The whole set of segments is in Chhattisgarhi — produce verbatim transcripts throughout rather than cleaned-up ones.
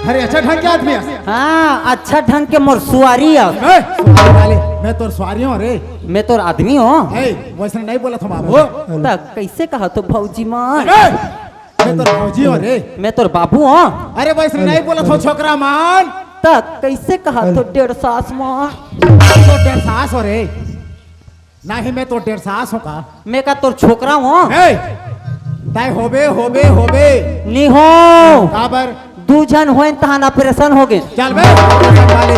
अरे अच्छा ढंग के आदमी हस। हाँ, अच्छा ढंग के मोर सुवारी हस। ए, सुवारी वाले, मैं तोर सुवारी हों रे। मैं तोर आदमी हों। ए, वैसने नहीं बोलत हों बाबू। त कइसे कहत हो भौजी मन? ए, मैं तोर भौजी हों रे। मैं तोर बाबू हों। अरे वैसने नहीं बोलत हों छोकरा मन। त कइसे कहत हो डेढ़ सास मन? तो डेढ़ सास हों रे। नहीं, मैं तोर डेढ़ सास हों का? मैं का तोर छोकरा हों? ए, तैं होबे, होबे, होबे। नी हों। काबर? दू झन होएन तहान operation होगे। चल बे, operation वाले।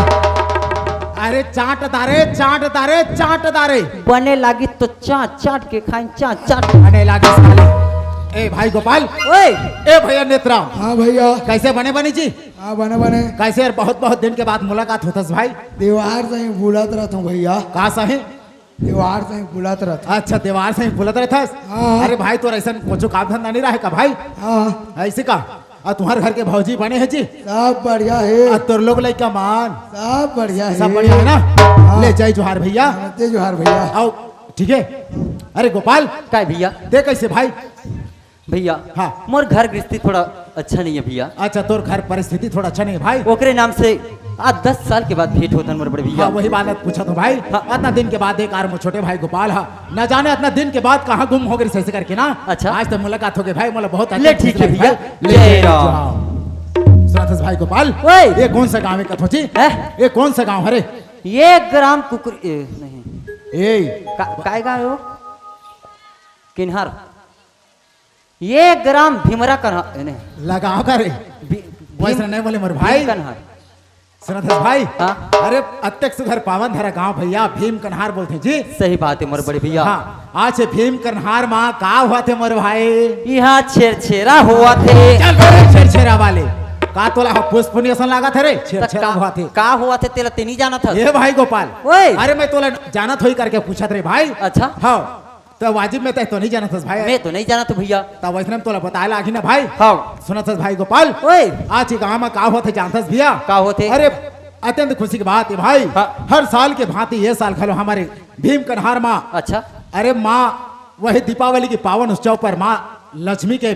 अरे चाट दारे, चाट दारे, चाट दारे। बने लागिस तो चाट, चाट के खाइन, चाट, चाट। बने लागिस साले। ए भाई गोपाल। ओए। ए भैया नेतराम। हाँ भैया। कइसे बने बनी जी? हाँ, बने, बने। कइसे यार, बहुत, बहुत दिन के बाद मुलाकात होथस भाई। देवार सही बोलत रहिथों भैया। का सही? देवार सही बोलत रहिथों। अच्छा, देवार सही बोलत रहिथस? हाँ। अरे भाई, तोर अइसन कुछू काम धंधा नहीं रहे का भाई? हाँ। अइसे का? अउ तुम्हर घर के भौजी बने हे जी? सब बढ़िया हे। अउ तोर लोग लइका मन? सब बढ़िया हे। सब बढ़िया हे ना? हाँ। ले जय जोहार भैया। नमस्ते जोहार भैया। अउ ठीक हे। अरे गोपाल। काय भैया? तैं कइसे भाई? भैया, हाँ। मोर घर गृहस्थी थोड़ा अच्छा नहीं हे भैया। अच्छा, तोर घर परिस्थिति थोड़ा अच्छा नहीं हे भाई। ओकरे नाम से आज दस साल के बाद भेंट होत हे मोर बड़े भैया। हाँ, वही बात पूछत हों भाई। हाँ। अतना दिन के बाद एक आर मोर छोटे भाई गोपाल हा, ना जाने अतना दिन के बाद कहाँ गुम होगे रिहिस करके ना। अच्छा। आज तो मुलाकात होगे भाई, मोला बहुत अच्छा ले, ठीक हे भैया। ले, जय राम। सुनत हस भाई गोपाल? ओए। ये कौन सा गाँव हे कथों जी? हैं? ये कौन सा गाँव हरे? ये ग्राम कुकुर, ए, नहीं। ए। का-, काय गाँव हे वो? किन्हार। ये ग्राम भीमरा कन्हार, ए, नहीं। लगाव का रे? भी-, वैसे भीम-, नहीं बोले मोर भाई। भीम कन्हार। सुनत हस भाई? हाँ। अरे अतेक सुघर पावन धरा गाँव भैया, भीम कन्हार बोलथे जी। सही बात हे मोर बड़े भैया। हाँ, आज ये भीम कन्हार मा का होवत हे मोर भाई? इहाँ छेरछेरा होवत हे। चल बे छेरछेरा वाले, का तोला ह पुष्प पुनिया असन लागत हे रे? त छेरछेरा का, होवत हे। का होवत हे तेला तैं नइ जानत हस? ए भाई गोपाल, ओए। अरे मैं तोला जानत होही करके पूछत रे भाई। अच्छा। हाँ। त वाजिब में तैं तो नइ जानत हस भाई। मैं तो नइ जानत हूँ भैया। त वइसने में तोला बताय लागही ना भाई। हाँ। सुनत हस भाई गोपाल? ओए। आज के गाँव में का होत हे जानत हस भैया? का होत हे? अरे अत्यंत खुशी के बात हे भाई। हाँ। हर साल के भांति ये साल घलो हमर भीम कन्हार माँ। अच्छा। अरे माँ, वही दीपावली के पावन उत्सव पर माँ लक्ष्मी के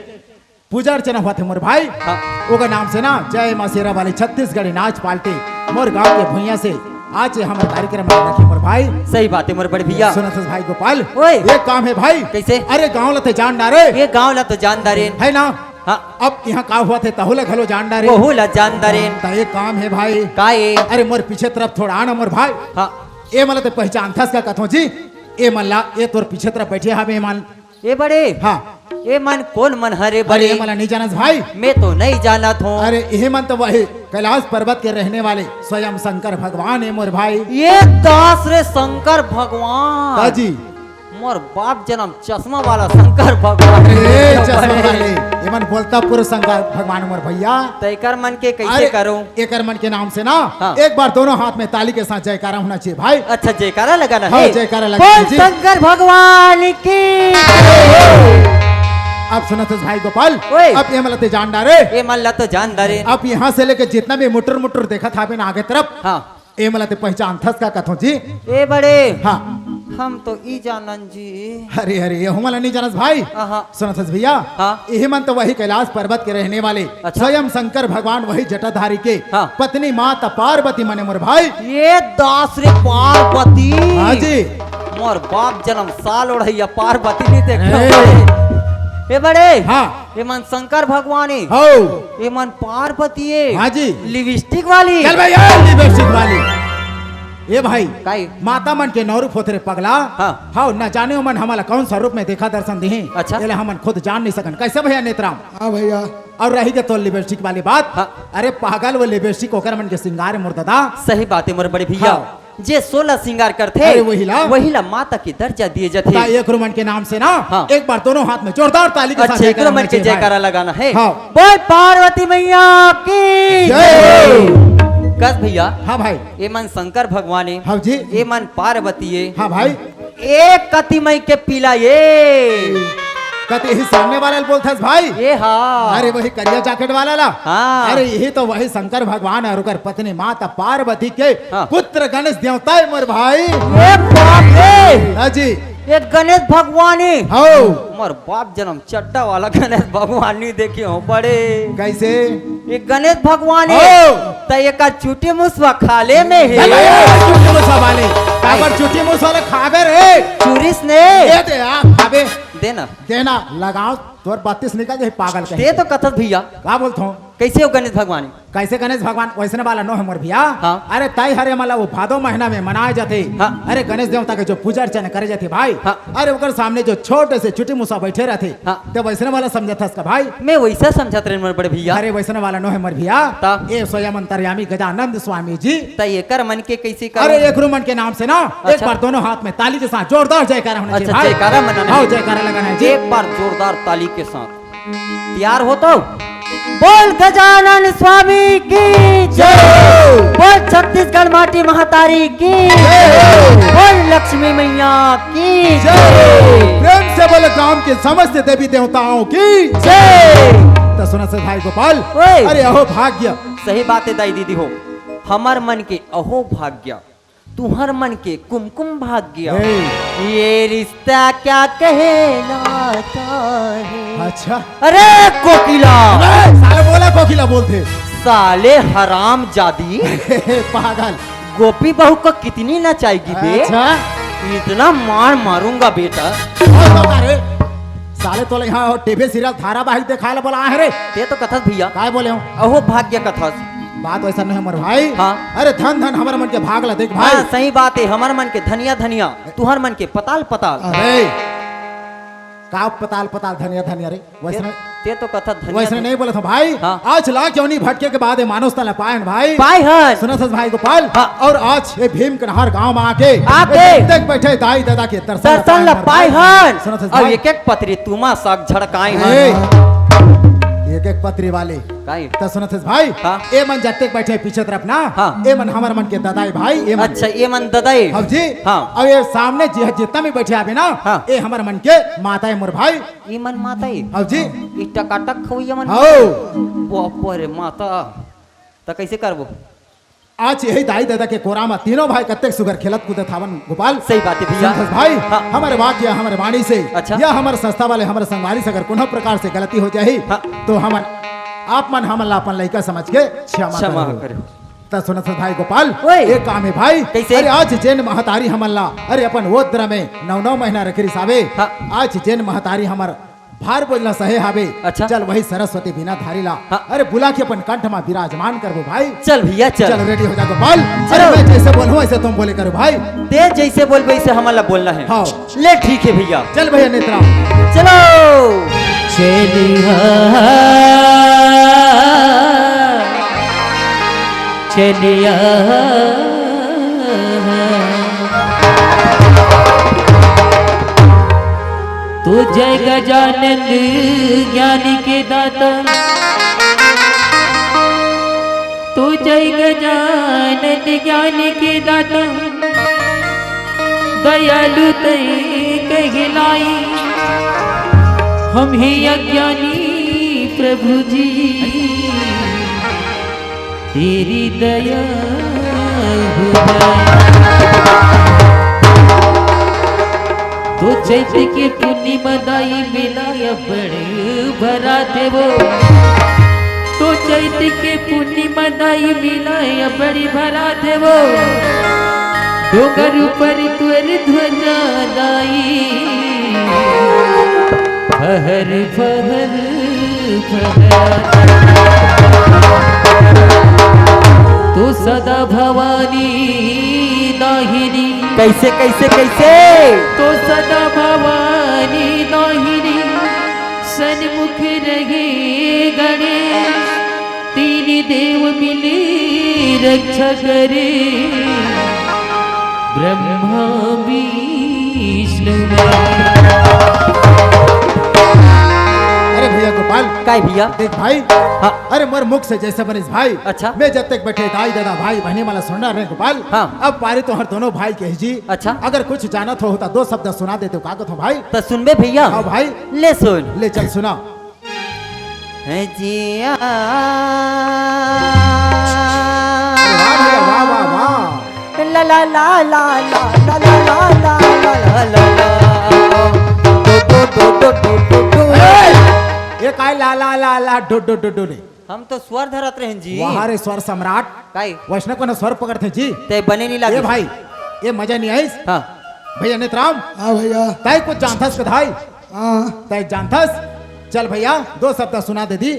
पूजा अर्चना होवत हे मोर भाई। हाँ। ओकर नाम से ना जय माँ शेरा वाली छत्तीसगढ़ी नाच पार्टी मोर गाँव के भुइयां से आज ये हमर कार्यक्रम ला रखे मोर भाई। सही बात हे मोर बड़े भैया। सुनत हस भाई गोपाल? ओए। एक काम हे भाई। कइसे? अरे गाँव ला तैं जान डारे। ये गाँव ला तो जान डारेन। हे ना? हाँ। अब इहाँ का होवत हे तहू ला घलो जान डारे। ओहू ला जान डारेन। त एक काम हे भाई। का ए? अरे मोर पीछे तरफ थोड़ा आ ना मोर भाई। हाँ। ए मन ला तैं पहिचानथस का कथों जी? ए मन ला, ए तोर पीछे तरफ बइठे हवे ए मन। ए बड़े। हाँ। ए मन कोन मन हरे अरे, बड़े? ए मन ला नइ जानस भाई? मैं तो नइ जानत हूँ। अरे, ए मन तो वही कैलाश पर्वत के रहने वाले स्वयं शंकर भगवान हे मोर भाई। ए दास रे शंकर भगवान। का जी? मोर बाप जनम चश्मा वाला शंकर भगवान। अरे, चश्मा वाले। ए मन बोलता पुरुष शंकर भगवान मोर भैया। त एकर मन के कइसे अरे, करूँ? एकर मन के नाम से ना, हाँ। एक बार दोनों हाथ में ताली के साथ जयकारा होना चाहिए भाई। अच्छा, जयकारा लगाना हाँ, हे। जयकारा लगाना बोल जी। शंकर भगवान की। अब सुनत हस भाई गोपाल, ओए। अब ए मन ला तैं जान डारे। ए मन ला तो जान डारे। अब यहाँ से लेके जितना भी मुटुर मुटुर देखत हावे ना आगे तरफ, हाँ। ए मन ला तैं पहिचानथस का कथों जी? ए बड़े। हाँ। हम तो ई जानन जी। अरे, अरे, एहू मन ला नइ जानस भाई? आहा। सुनत हस भैया? हाँ। एही मन तो वही कैलाश पर्वत के रहने वाले अच्छा। स्वयं शंकर भगवान वही जटाधारी के हाँ। पत्नी माता पार्वती मन ए मोर भाई। ए दास रे पार्वती। हाँ जी। मोर बाप जनम साल ओढ़इया पार्वती नइ देखे ए। हों। ए बड़े। हाँ। ए मन शंकर भगवान ए। हौ। ए मन पार्वती ए। हाँ जी। लिपस्टिक वाली। चल भाई, ए लिपस्टिक वाली। ए भाई, काई? माता मन के नौ रूप होथे रे पगला। हाँ। हौ, न जाने ओमन हमन ला कौन सा रूप में देखा दर्शन दिही। अच्छा। एला हमन खुद जान नइ सकन। कइसे भैया नेतराम? हाँ भैया। अउ रहि गे तोर लिपस्टिक वाली बात। हाँ। अरे पागल, वो लिपस्टिक ओकर मन के सिंगार ए मोर ददा। सही बात हे मोर बड़े भैया। हाँ। जे सोलह सिंगार करथे, अरे वही ला। वही ला माता के दर्जा दिए जाथे। त एकरो मन के नाम से ना, हाँ। एक बार दोनों हाथ में जोरदार ताली के साथ अच्छा, जयकारा एकरो मन होना के चाहिए भाई। जयकारा लगाना हे। हाँ। बोल पार्वती मैया की जय। कस भैया। हाँ भाई। ए मन शंकर भगवान ए। हाँ जी। ए मन पार्वती ए। हाँ भाई। ए कति मई के पीला ए। कति ही सामने वाला ल बोलथस भाई? ए हाँ। अरे वही करिया जैकेट वाला ला? हाँ। अरे यही तो वही शंकर भगवान अउ ओकर पत्नी माता पार्वती के हाँ। पुत्र गणेश देवता ए मोर भाई। ए बाप रे। हाँ जी। ये गणेश भगवान हे। हव। मोर बाप जनम चड्डा वाला गणेश भगवान नइ देखे हों बड़े। कइसे? ये गणेश भगवान हे। हव। त एकर चुटी मुसवा खाले में हे। चल, ए, चुटी मुसवा वाले। काबर चुटी मुसवा वाले खाबे रे? चुरिस ने। ये दे, आ, खाबे। दे ना। दे ना, लगाव, तोर बत्तीस निकल जाही पागल कहीं। ते तो कथस भइया। का बोलत हों? कइसे हो गणेश भगवान? कइसे गणेश भगवान? वइसने वाला नो हे मोर भइया। हाँ। अरे तय हरे मला वो भादो महीना में मनाए जाथे। हाँ। अरे गणेश देवता के जो पूजा अर्चना करे जाथे भाई। हाँ। अरे ओकर सामने जो छोटे से चुटी मुसवा बइठे रहिथे। हाँ। ते वइसने वाला समझत हस का भाई? मैं वइसा समझत रहेंव मोर बड़े भइया। अरे वइसने वाला नो हे मोर भइया। त? ए स्वयं अंतर्यामी गजानंद स्वामी जी। त एकर मन के कइसे करो? अरे एकरो मन के नाम से ना, एक अच्छा। बार दोनों हाथ में ताली के साथ जोरदार जयकारा होना अच्छा, चाहिए भाई। जयकारा मनाना हाँ, हे। जयकारा लगाना हे जी। एक बार जोरदार ताली के साथ। तैयार हो तो? बोल गजानन स्वामी की जय। जय। बोल छत्तीसगढ़ माटी महतारी की जय। जय। बोल लक्ष्मी मैया की जय। जय। प्रेम से बोले गांव के समस्त देवी देवताओं की जय। त सुनत हस भाई गोपाल। ओए। अरे अहो भाग्य। सही बात हे दाई दीदी हो, हमर मन के अहो भाग्य। तुहर मन के कुमकुम भाग्य। ए। ये रिश्ता क्या कहलाता है? अच्छा। अरे कोकिला। ए, साले बोला कोकिला बोलथे। साले हरामजादी। पागल। गोपी बहू को कितनी नचाएगी बे? अच्छा। इतना मार मारूंगा बेटा। और तो का रे? साले तोला इहाँ टीवी सीरियल धारावाहिक देखाय ला बोलाय हंव रे। ते तो कथस भइया। काय बोले हों? अहो भाग्य कथस। बात वइसा नइ हे मोर भाई। हाँ। अरे धन धन हमर मन के भाग ला देख भाई। हाँ, सही बात हे, हमर मन के धनिया धनिया, तुहर मन के पताल पताल। अरे का पताल पताल धनिया धनिया रे? वइसने ते, ते तो कथस धनिया वइसने धनिया। नइ बोलत हों भाई। हाँ। आज लाख योनि भटके के बाद ए मानुस तन ला पाय हन भाई। पाय हन। सुनत हस भाई गोपाल। हाँ। अउ आज ए भीम कनहार गांव में आके आके। ए जतेक बइठे दाई ददा के दर्शन ला दर्शन ला पाय हन भाई। पाय हन। सुनत हस अउ भाई। एक एक पतरी तुमा साग झड़काय हन। ए, एक एक पतरी वाले। काय? त सुनत हस भाई, हाँ। ए मन जतेक बइठे पीछे तरफ ना, हाँ। ए मन हमर मन के ददा ए भाई, ए मन। अच्छा, ए मन ददा ए। हव जी। हाँ। अउ ए सामने जी, जितना भी बइठे हाबे ना, हाँ। ए हमर मन के माता ए मोर भाई। ए मन माता ए? हव जी। ए टकाटक खवइया मन। हव। बाप रे माता। त कइसे करबो? आज इही दाई ददा के कोरा म तीनों भाई कतेक सुघर खेलत कूदत हावन गोपाल। सही बात हे भइया। सुनत हस भाई, हाँ। हमर वाक्य, हमर वाणी से, अच्छा। या हमर संस्था वाले, हमर संगवारी से अगर कोनो प्रकार से गलती हो जाही, हाँ। त हमन, आप मन हमन ला अपन लइका समझ के क्षमा क्षमा करहू। करहू। त सुनत हस भाई गोपाल, ओए। एक काम हे भाई, कइसे? अरे आज जेन महतारी हमन ला, अरे अपन ओदरा में नौ नौ महीना रखे रिहिस हाबे, हाँ। आज जेन महतारी हमर भार बोझ ला सहे हाबे। अच्छा। चल वही सरस्वती बीना धारी ला। हाँ। अरे बुला के अपन कंठ मा विराजमान करबो भाई। चल भइया, चल। चल रेडी हो जा गोपाल। चलो। अरे मैं जइसे बोलहूँ वइसे तुम बोले करो भाई। ते जइसे बोलबे वइसे हमन ला बोलना हे। हाँ। ले ठीक हे भइया। चल भइया नेतराम। चलो। चलिया, चलिया। तू जय गजानंद ज्ञान के दाता, तू जय गजानंद ज्ञान के दाता, दयालु तै कहलाई, हम ही अज्ञानी प्रभु जी। तेरी दया हो जाए। तो चैत के पूर्णिमा दाई मेला अब्बड़ भराथे वो। तो चैत के पूर्णिमा दाई मेला अब्बड़ भराथे वो। डोंगर ऊपर तोर ध्वजा दाई। फहर, फहर, फहर। तू सदा भवानी दाहिनी। कइसे, कइसे, कइसे? तू सदा भवानी दाहिनी, सन्मुख रहे गणेश। तीन देव मिले रक्षा करे, ब्रह्मा विष्णु महेश। अरे भइया गोपाल। काय भइया? देख भाई। हाँ। अरे मोर मुख से जइसे बनिस भाई। अच्छा। मैं जतेक बइठे दाई ददा भाई बहिनी मन ला सुनना रहे गोपाल। हाँ। अब पारी तोहर दोनों भाई के ही जी। अच्छा। अगर कुछ जानत हो त दो शब्द सुना देते का कथों भाई? त सुनबे भइया। हाँ भाई। ले सुन। ले चल सुना। है जिया। वाह भइया, वाह, वाह, वाह। ला, ला, ला। ए, ये काय ला ला ला ला डो डो डो डो रे? हम तो स्वर धरत रहेन जी। वाह रे स्वर सम्राट। काई? वैसने कोनो स्वर पकड़थे जी। ते बने नहीं ए लागे। भाई, ये मजा नहीं आइस। हाँ। भैया नेतराम। हाँ भैया। तय कुछ जानथस के धाई? हाँ। तय जानथस? चल भैया, दो शब्द सुना दे दी।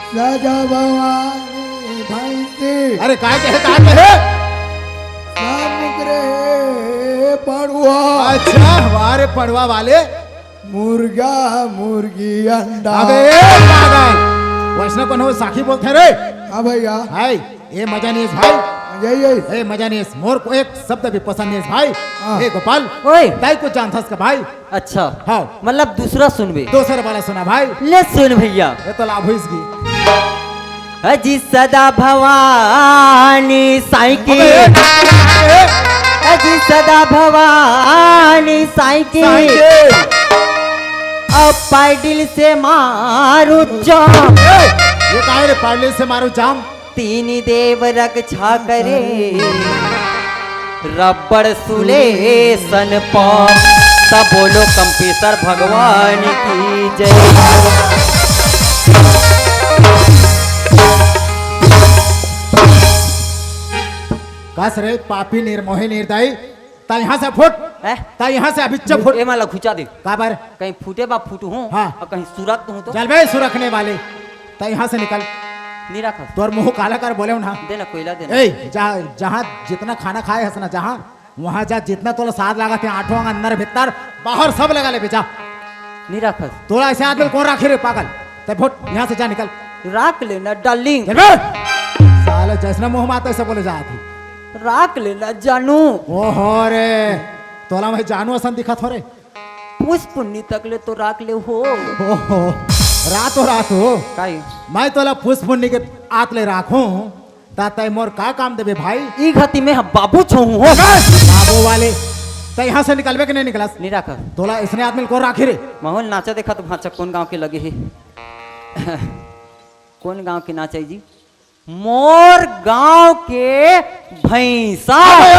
सदा भवानी भैंसी। अरे काय कहे, काय कहे? समुद्र पड़वा। अच्छा, वाह रे पड़वा वाले। मुर्गा, मुर्गी, अंडा। अबे पागल, वैसने कोनो साखी बोलथे रे? हाँ भैया। हाय, ए मजा नहीं आइस भाई। यही, यही। ए मजा नहीं आइस, मोर को एक शब्द भी पसंद नहीं आइस भाई। हाँ। ए गोपाल, ओए। तय कुछ जानथस का भाई? अच्छा। हाँ। मतलब दूसरा सुनबे। दूसरा वाला सुना भाई। ले सुन भैया। ये तो लाभ हुई इसकी। अजी सदा भवानी साईं की। अबे, ए, ए। अजी सदा भवानी साईं की। साईं की। अब पाइडिल से मारू जाम। ए, ये काय रे, पाइडिल से मारू जाम? तीन देव रक्षा करे, रबड़ सुलेसन पाम। तब बोलो कंपीसर भगवान की जय। कस रे पापी निर्मोही निर्दयी, ता यहाँ से फुट। हैं? ता यहाँ से अभी चुप फुट। ए माला खुचा दे। काबर? कहीं फूटे बा फूट हूँ हाँ। और कहीं सुरत हूँ तो। चल बे सुरखने वाले, ता यहाँ से निकल। नहीं रखा। तोर मुंह काला कर बोले उन्हा। देना कोयला देना। ए, जा, जहाँ जितना खाना खाए हस ना जहाँ, वहाँ जा, जितना तोला साथ लागत है, आठों अंग अंदर भीतर बाहर सब लगा ले बेचा। नहीं रखस। तोला ऐसे आदमी कौन राखे रे पागल? तब फुट यहाँ से जा निकल। राख लेना डार्लिंग। चल बे। साला जैसना मुंह माता ऐसे बोले जात ही। राख लेना जानू। ओहो रे, तोला मैं जानू असन दिखत हो रे। पुस पुन्नी तक ले तो राख ले हो। ओहो, रात हो रात हो। काई? मैं तोला पुस पुन्नी के आत ले राखूं, ता तय मोर का काम देबे भाई? ई घती में हम बाबू छोहूं हो। बस! बाबू वाले, तय यहाँ से निकलबे कि नहीं निकलस? नहीं राखा। तोला इसने आदमी को राखी रे। माहौल नाचा देखा तो भांचा कौन गांव के लगे है? कौन गांव के नाचा जी? मोर गांव के भैंसा। अबे!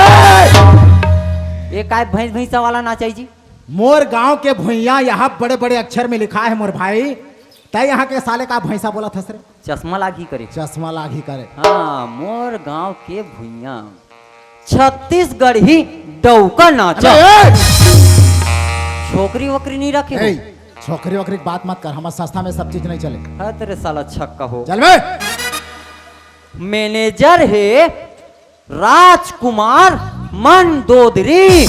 ये काय भैंस भैंसा वाला नाचा जी? मोर गांव के भुइयां, यहाँ बड़े-बड़े अक्षर में लिखा है मोर भाई। तय यहाँ के साले का भैंसा बोलत हस रे? चश्मा लागी करे। चश्मा लागी करे। हाँ, मोर गांव के भुइयां छत्तीसगढ़ी डौका नाचा। अबे, ए! छोकरी वोकरी नहीं रखे हो? ए, छोकरी वोकरी की बात मत कर, हमारे संस्था में सब चीज नहीं चले। हाँ, तेरे साला छक्का हो। चल बे। मैनेजर है राजकुमार मंदोदरी।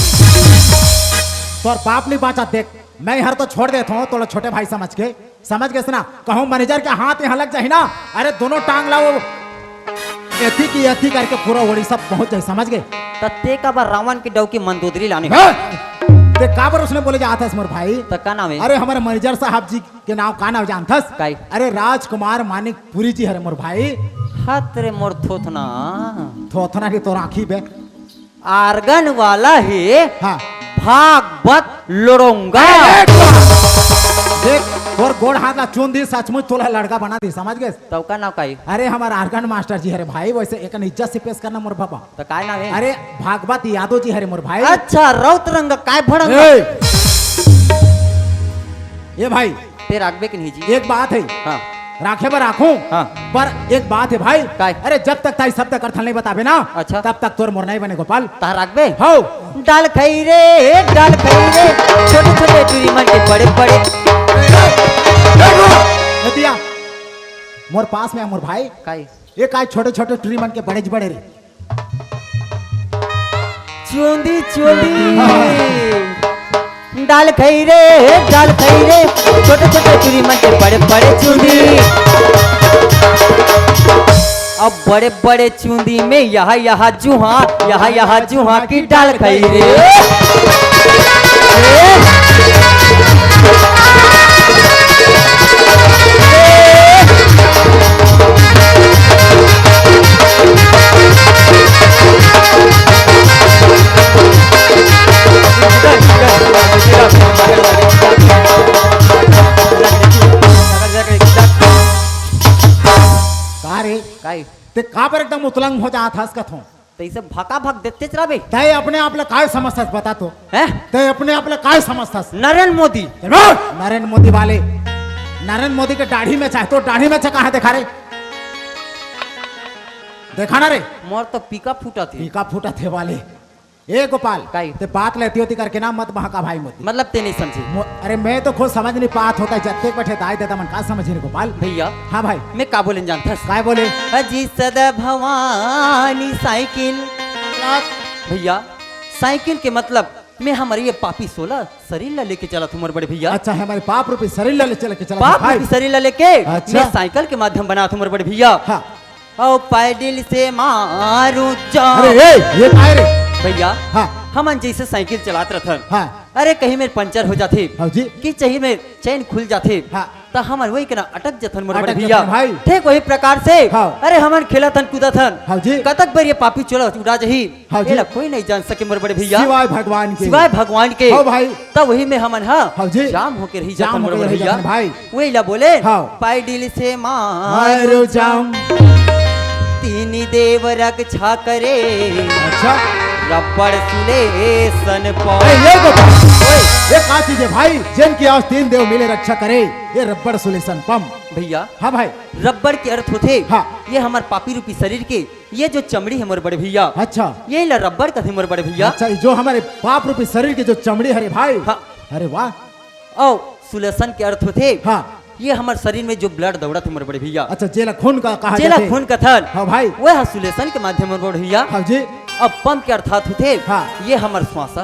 तोर बाप नहीं बाँचा, देख, मैं हर तो छोड़ देता हूँ, तोला छोटे भाई समझ के, समझ गए ना? कहूँ मैनेजर के हाथ यहाँ लग जाही ना, अरे दोनों टांग ला वो एथी की एथी करके पूरा उड़ीसा पहुँच जाही, समझ गए? त ते काबर रावण की डौकी मंदोदरी लाने? हैं? ते काबर उसने बोले जात हस मोर भाई? त का नाम है? अरे हमारे मैनेजर साहब जी के नाम का नाम जानथस? काई? अरे राजकुमार मानिक पुरी जी हरे मोर भाई। हत रे मोर थोथना। थोथना के तोर आँखी बे। आर्गन वाला हे हाँ। भागवत लोड़ोंगा। अरे देख, देख, तोर गोड़ हाथ ला चून दी, सचमुच तोला लड़का बना दी, समझ गए? तब का नाम काई? अरे हमार आर्गन मास्टर जी हरे भाई, वैसे एक इज्जत से पेश करना मोर बाबा। त काय नाम है? अरे भागवत यादव जी हरे मोर भाई। अच्छा, रौत रंग काय भड़ंग? ए! ए भाई, ते राखबे कि नहीं जी? एक बात है। हाँ। राखे बर राखूं। हाँ। पर एक बात है भाई। काय? अरे जब तक ताई शब्द करथल नहीं बताबे ना, अच्छा। तब तक तोर मोर नहीं बने गोपाल। ता राखबे? हो। डाल खई रे, डाल खई रे, छोटे छोटे टूरी मन के बड़े बड़े। ए, ए, ए, ए, दिया। मोर पास में आ मोर भाई। काय? ये काय छोटे छोटे टूरी मन के बड़े बड़े रे। चूंदी चूंदी। डाल खई रे, डाल खई रे, छोटे छोटे टूरी मन के बड़े बड़े चूंदी। अब बड़े बड़े चूंदी में यहाँ यहाँ जुहा, यहाँ यहाँ जुहा की डाल खई रे। का रे? काई? ते काबर एकदम उतलंग हो जात हस कथों? तइसे भका भक देते चलाबे। तय अपने आप ला काय समझथस, बता तो। हैं? तय अपने आप ला काय समझथस? नरेंद्र मोदी। चल बोल, नरेंद्र मोदी वाले। नरेंद्र मोदी के दाढ़ी में चाहे, तो दाढ़ी में चाहे कहाँ देखा रे? देखा ना रे। मोर तो पीका फूटा थे। पीका फूटा थे वाले। ए गोपाल, काई? ते बात लेती होती करके ना मत बहका भाई मोती। मतलब ते नहीं समझे। मो-, अरे मैं तो खुद समझ नहीं पात होता, जत्ते बैठे दाई दादा मन का समझे रे गोपाल। भैया। हाँ भाई। मैं का बोले जानथस? काय बोले? अजी सदा भवानी साइकिल। भैया, साइकिल के मतलब मैं हमर ये पापी सोला शरीर ला लेके चलत हूँ मोर बड़े भैया। अच्छा, हमर पाप रूपी शरीर ला ले चल के चलत हूँ पाप भाई। रूपी शरीर ला लेके अच्छा। मैं साइकिल के माध्यम बनात हूँ मोर बड़े भैया। हाँ। अउ पैडल से मारू जा। अरे ए, ये काय रे? भैया, हाँ। हमन जइसे साइकिल चलात रथन। हाँ। अरे कहीं मेर पंचर हो जाथे। हाँ जी। कि कहीं मेर चैन खुल जाथे। हाँ। त हमन वही के ना अटक जथन मोर अटक बड़े भैया। जथन भाई। ठीक वही प्रकार से। हाँ। अरे हमन खेलत हन कूदत हन। हाँ जी। कतक बार ये पापी चोला उड़ा जही। हाँ जी। एला कोई नहीं जान सके मोर बड़े भैया। सिवाय भगवान के। सिवाय भगवान के। हाँ भाई। त वही में हमन हा हाँ जी। जाम होके रही जाम जाथन मोर होके बड़े रही भैया। जाथन भाई। वही ला बोले, हाँ। पैडिल से मारो मारो जाम। जाम। तीन देव रक्षा करे। अच्छा। रबड़ सुलेसन पाओ। अरे ये बता। ओए। ये का चीज है भाई? जेन की आज तीन देव मिले रक्षा करे। ये रबड़ सुलेसन पम। भैया। हाँ भाई। रबड़ के अर्थ होथे। हाँ। ये हमर पापी रूपी शरीर के ये जो चमड़ी है मोर बड़े भैया। अच्छा। ये ला रबड़ कथे मोर बड़े भैया। अच्छा, ये जो हमारे पाप रूपी शरीर के जो चमड़ी हरे भाई। हाँ। अरे वाह। अउ सुलेसन के अर्थ होथे। हाँ। ये हमर शरीर में जो blood दौड़त हे मोर बड़े भैया। अच्छा, जेला खून का कहा जेला जाथे। खून कथन। हाँ भाई। वह सुलेसन के माध्यम मोर बड़े भैया। हाँ जी। अब पंप के अर्थात होथे। हाँ। ये हमर श्वासा।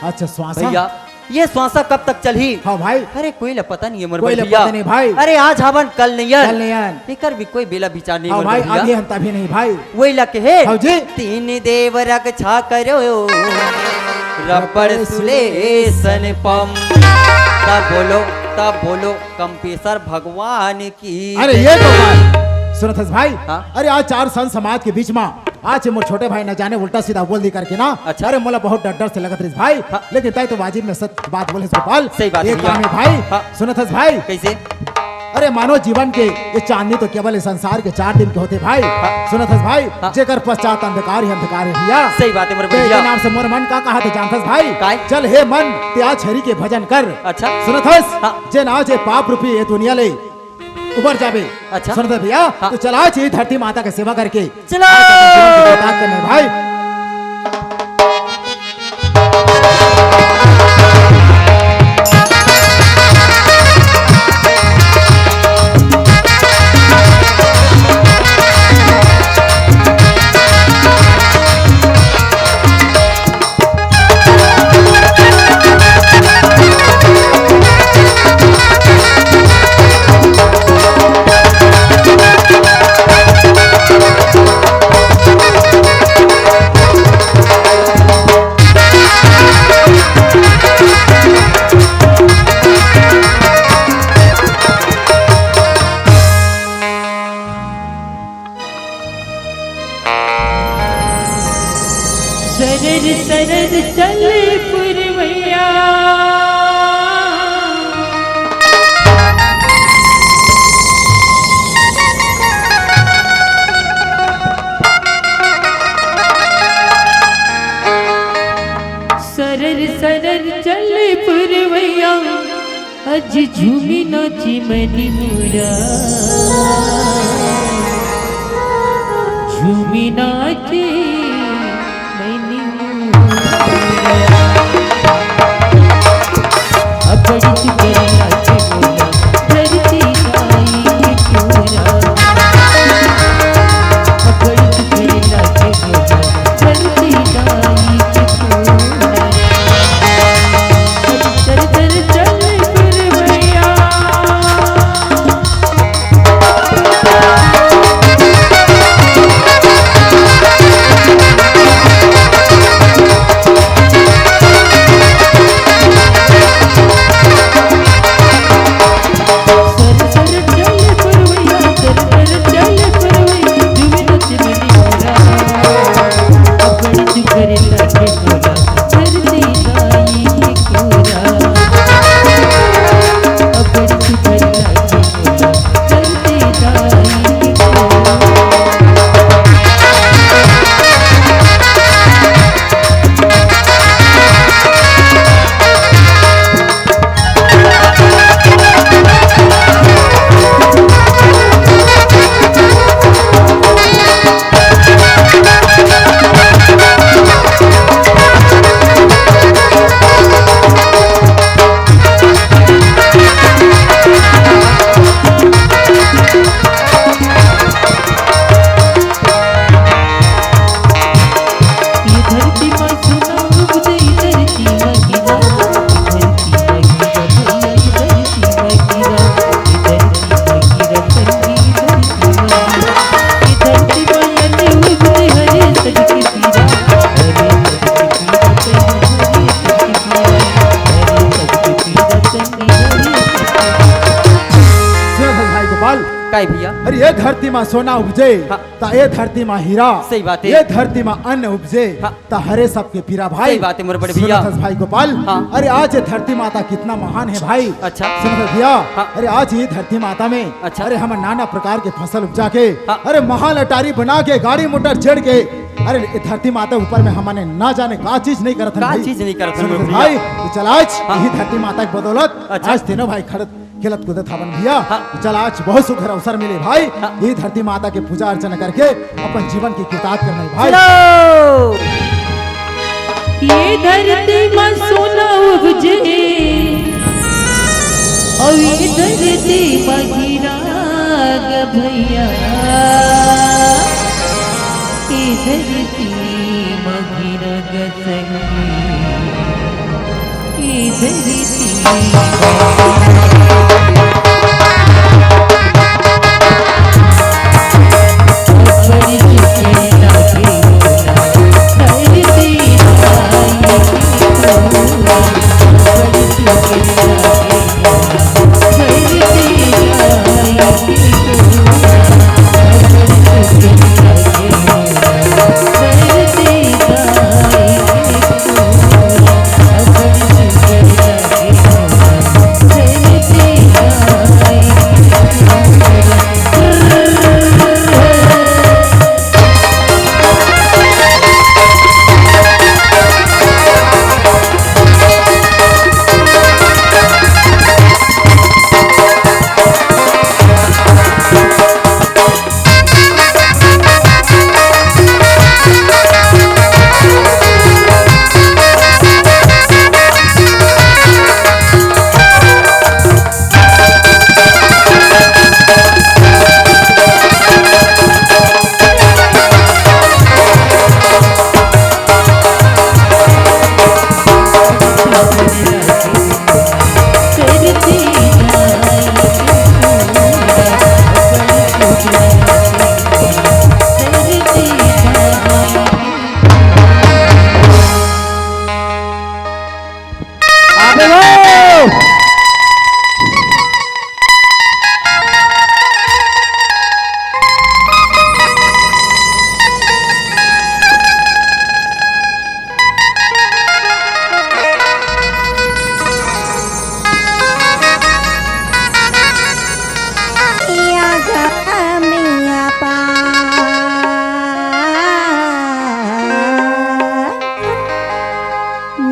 अच्छा, श्वासा। भैया, ये श्वासा कब तक चलही? हाँ भाई। अरे कोई ला पता नहीं है मोर कोई बड़े ला भैया। पता नहीं भाई। अरे आज हवन कल नहीं है। कल नहीं है। एकर भी कोई बेला विचार नहीं हाँ मोर भाई, बड़े भैया। अभी हम तभी नहीं भाई। वही ला के हे। हाँ जी। तीन देव रक्षा करो। रबड़ सुलेसन पम। तब बोलो, तब बोलो कंपेसर भगवान की अरे ये तो जय। बात। सुनत हस भाई? हाँ। अरे आज चार संत समाज के बीच में आज मोर छोटे भाई न जाने उल्टा सीधा बोल दी करके ना। अच्छा। अरे मोला बहुत डर डर से लगत रहिस भाई। हाँ। लेकिन तय तो वाजिब में सच बात बोले गोपाल। सही बात है एक भैया। काम है भाई। हाँ। सुनत हस भाई? कैसे? अरे मानव जीवन के ये चांदनी तो केवल इस संसार के चार दिन के होथे भाई। हाँ। सुनत हस भाई? हाँ। जेकर पश्चात अंधकार ही अंधकार है भैया। सही बात है मोर तो भैया। एके नाम से मोर मन का कहा तो जानत हस भाई? काय? चल हे मन, ते आज हरि के भजन कर। अच्छा। सुनत हस? हाँ। जेन आज ये पाप रूपी ये दुनिया ले उबर जाबे। अच्छा। सुनत हस भैया? हाँ। तो चल आज ये धरती माता के सेवा करके चलो। बात करने भाई। सरर सरर चल पुरवैया। सरर सरर चल पुरवैया। अज झूमी नाची मनी मुरा, झूमी नाची मनी मुरा। अबड़ी तू गई नाच मोरा, धरती गाई के चूरा। अबड़ी तू गई नाच मोरा, धरती गाई के चूरा। चल, चल, चल, चल, गुरवैया। काय भैया? अरे ये धरती मा सोना उपजे, हाँ। त ये धरती मा हीरा, सही बात है। ये धरती मा अन्न उपजे, हाँ। त हरे सबके पीरा भाई। सही बात है मोर बड़े भैया। सुनत हस भाई गोपाल, हाँ। अरे आज ये धरती माता कितना महान है भाई। अच्छा। सुनत हस भैया, हाँ। अरे आज ये धरती माता में, अच्छा। अरे हम नाना प्रकार के फसल उपजा के, हाँ। अरे महल अटारी बना के, गाड़ी मोटर चढ़ के, अरे ये धरती माता ऊपर में हमने ना जाने का चीज नहीं करत हन का भाई। चीज नहीं करत हन सुनत हस भैया। भाई, त चल आज हाँ। यही धरती माता के बदौलत अच्छा। आज तीनों भाई खड़त खेलत कूदत हावन भैया। हाँ। चल आज बहुत सुघर अवसर मिले भाई, हाँ। ये धरती माता के पूजा अर्चना करके अपन जीवन के कृतार्थ करना है भाई। चलो। ये धरती मा सोना उपजे, अउ ये धरती मा हीरा ग भैया, ये धरती मा हीरा ग संगी।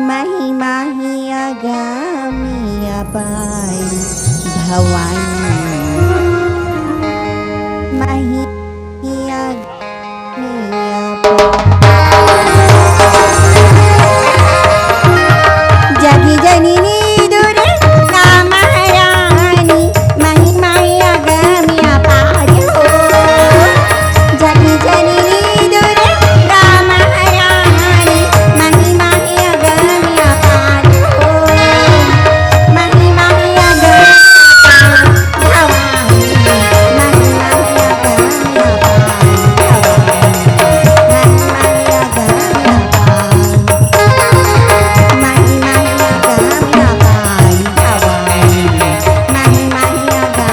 महिमा ही अगम अपार भवानी। महिमा ही अगम अपार। जगी जननी दुर्गा महारानी, महिमा ही अगम अपार हो। जगी जननी दुर्गा महारानी, महिमा ही अगम अपार हो। महिमा ही अगम अपार भवानी, महिमा ही अगम अपार भवानी, महिमा ही अगम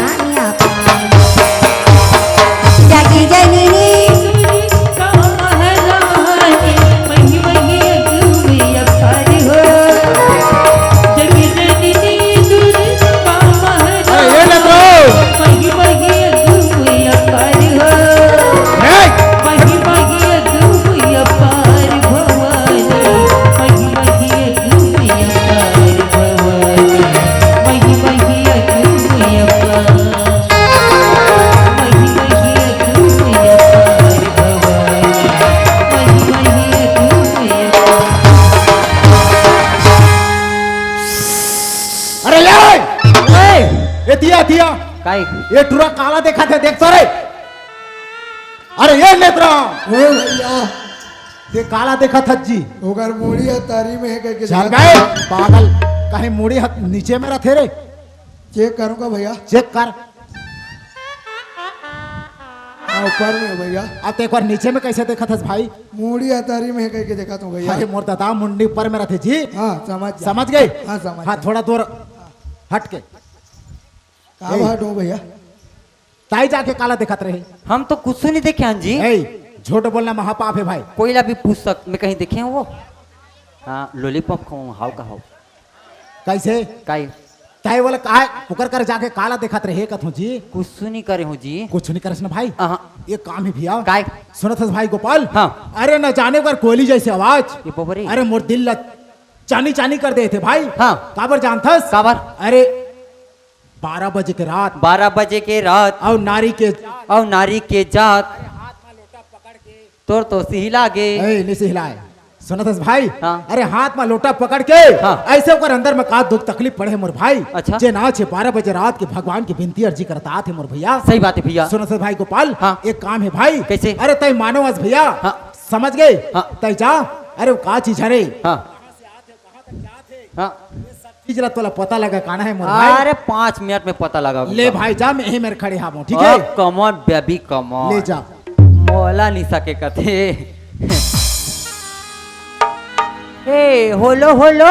अपार। अरे, ये ले तो। ए! अरे ले! ए! एतिया, एतिया। काय? ये टुरा काला देखत हे, देख तो रे। अरे ये नेत्रा। ओ भैया। ये काला देखत हस जी। ओकर मुड़ी अटारी में हे कहिके चल देखत बे, हस। पागल। कहीं मुड़ी ह-, नीचे में रथे रे। चेक करूंगा भैया। चेक कर। हाँ, ऊपर में हे भैया। अब तो एक बार नीचे में कैसे देखत हस भाई? मुड़ी अटारी में हे कहिके देखत हूँ भैया। अरे मोर दादा, मुंडी ऊपर में रथे जी। हाँ, समझ जा। समझ गए? हाँ, समझ हाँ, जा। थोड़ा दूर हट के। का ए। बात हो भैया? ताई जाके काला देखत रहे? हम तो कुछ नहीं देखे हन जी। ए, झूठ बोलना महापाप है भाई। कोई ला भी पूछ सक, मैं कहीं देखे हूँ वो? हाँ, लॉलीपॉप खाऊं, हाव का हाव। कैसे? काई? ताई बोला, "काय, ओकर कर जाके काला देखत रहे?" कथों जी। कुछ नहीं करे हूँ जी। कुछ नहीं करस ना भाई। अहाँ। एक काम है भैया। काय? सुनत हस भाई गोपाल? हाँ। अरे न जाने ओकर कोयली जैसे आवाज। ये बबरे। अरे मोर दिल ला चानी चानी कर देथे भाई। हाँ। काबर जानथस? काबर? अरे बारह बजे के रात। बारह बजे के रात। अउ नारी के अउ नारी के जात। तोर तो सिहिला गे। ए, नहीं सिहिलाए। सुनत हस भाई? हाँ। अरे हाथ में लोटा पकड़ के हाँ। ऐसे ओकर अंदर में का दुख तकलीफ पड़े है मोर भाई। अच्छा। जे नाच है बारह बजे रात के भगवान की विनती अर्जी करत आत है मोर भैया। सही बात है भैया। सुनत हस भाई गोपाल? हाँ। एक काम है भाई। कैसे? अरे तय मानो आज भैया। हाँ। समझ गए? हाँ। तय जा। अरे वो का चीज हरे? हाँ। हाँ। चीज ला तोला पता लगा काना है मोर भाई? अरे पाँच मिनट में पता लगा ले दूंगा। भाई जा, मैं ही मेर खड़े हावों, ठीक है? Oh, come on baby, come on। ले जा। मोला निशा के कथे। ए होलो होलो,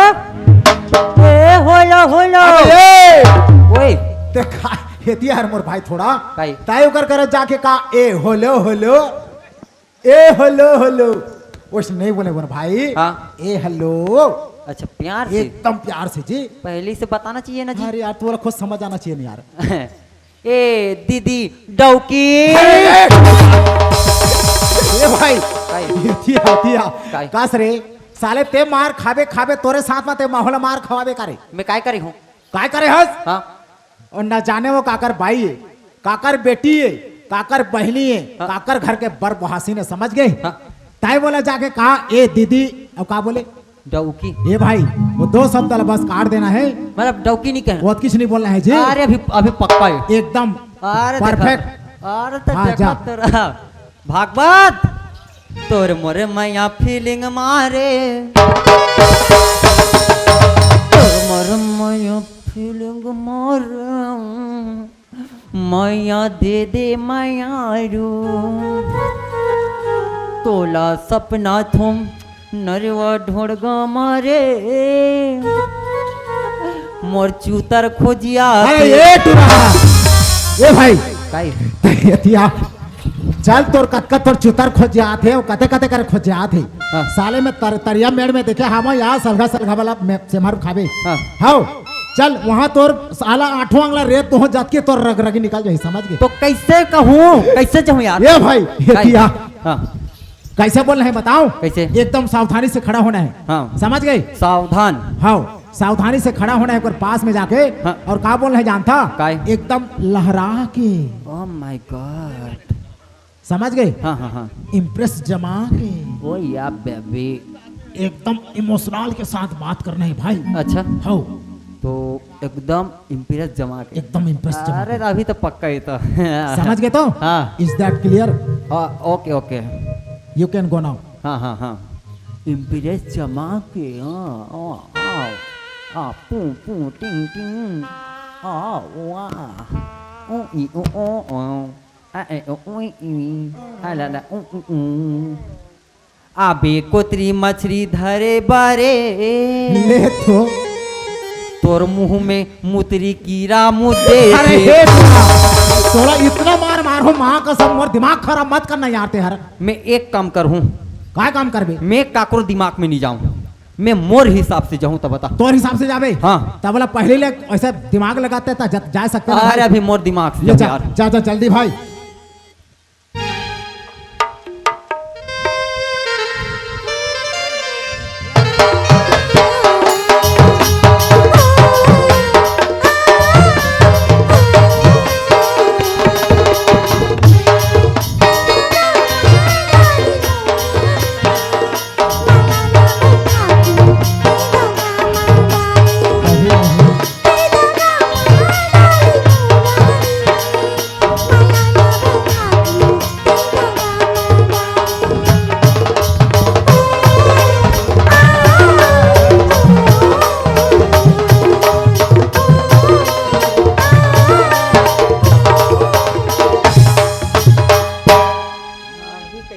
ए होलो होलो। अबे ए! ओए। ते का, हेती यार मोर भाई थोड़ा। काई? ताई ओकर करत जाके का ए होलो होलो। ए होलो होलो। ओइसे नहीं बोले बोल भाई। हाँ। ए हेलो। अच्छा, प्यार से? एकदम प्यार से जी। पहले से बताना चाहिए ना जी। अरे यार, तोला खुद समझ आना चाहिए ना यार। ए दीदी डौकी। अरे! ए भाई, काई? ये थिया, थिया। काई? कास रे, साले ते मार खाबे, खाबे, तोरे साथ में ते माहौल मार खवाबे करे। मैं काय करे हूँ? काय करे हस? हाँ। अउ न जाने वो काकर बाई हे, काकर बेटी हे, काकर बहिनी हे, हाँ। काकर घर के बर बहासिन हे, समझ गे? हाँ। ताई बोला जाके कहा, "ए दीदी," अउ का बोले? डौकी। ए भाई, वो दो शब्द ला बस काट देना हे। मतलब डौकी नहीं कहना। वो कुछ नहीं बोलना हे जी। अरे अभी, अभी पक्का हे। एकदम अरे देखा, perfect। अरे तो हाँ, देखा जा। तेरा भागवत, तोर मोर मया feeling मारे, तोर मोर मया feeling मारे, मया दे दे मयारू, तोला सपना थोम नरवा ढोड़गा मारे, मोर चूतर खोजिया अरे थे। ए टुरा, ए भाई, काई? एतिया, चल तोर कतका तोर चूतर खोजिया थे, वो कते कते करे खोजिया थे। हाँ। साले में तर-, तरिया मेड़ में देखे हम यार सलगा सलगा वाला में सेमर खाबे। हाँ। हाव, चल वहाँ तोर साला आठवां अंगला रेत तो हो जात के तोर रग रगी निकल जाही, समझ गे? तो कैसे कहूँ, कैसे जाऊँ यार? ए भाई, काई? एतिया। हाँ। कैसे बोलना हे बताओ? कैसे? एकदम सावधानी से खड़ा होना हे। हाँ। समझ गे? सावधान। हाँ, सावधानी से खड़ा होना हे ओकर पास में जाके। हाँ। अउ का बोलना हे जानथा? काय? एकदम लहरा के। Oh my God। समझ गे? हाँ, हाँ, हाँ। Impress जमा के। Oh yeah baby। एकदम emotional के साथ बात करना हे भाई। अच्छा। हाँ। तो एकदम impress जमा के। एकदम impress जमा अरे, के। अभी तो पक्का ही तो। समझ गे तो? हाँ। Is that clear? हाँ, OK, OK। You can go now। हाँ, हाँ, हाँ। Impress जमा के, हाँ, हाँ, हाँ, हाँ, पू, पू, टिंग, टिंग, हाँ, वाह, ऊ, ई, ऊ, ओ, ओ, आ, ए, ओ, ऊ, ई, ई, आ, ला, ला, ऊ, ऊ, ऊ। आबे कोतरी मछरी धरे बरे। ले तो। तोर मुंह में मुतरी कीरा मुद्दे अरे थे। हे तोरा, तोरा इतना मार मार हो, माँ कसम, मोर दिमाग खराब मत करना यार ते हर। मैं एक काम करहूँ। का काम करबे? मैं काकरो दिमाग में नहीं जाऊँ, मैं मोर हिसाब से जाऊँ, तब बता। तोर हिसाब से जाबे? हाँ। तब बोला पहले ले ऐसा दिमाग लगाते था, जा, जा सकते ना अरे भाई। अभी मोर दिमाग से ले जाऊँ जा, यार। जा, जा, जल्दी भाई।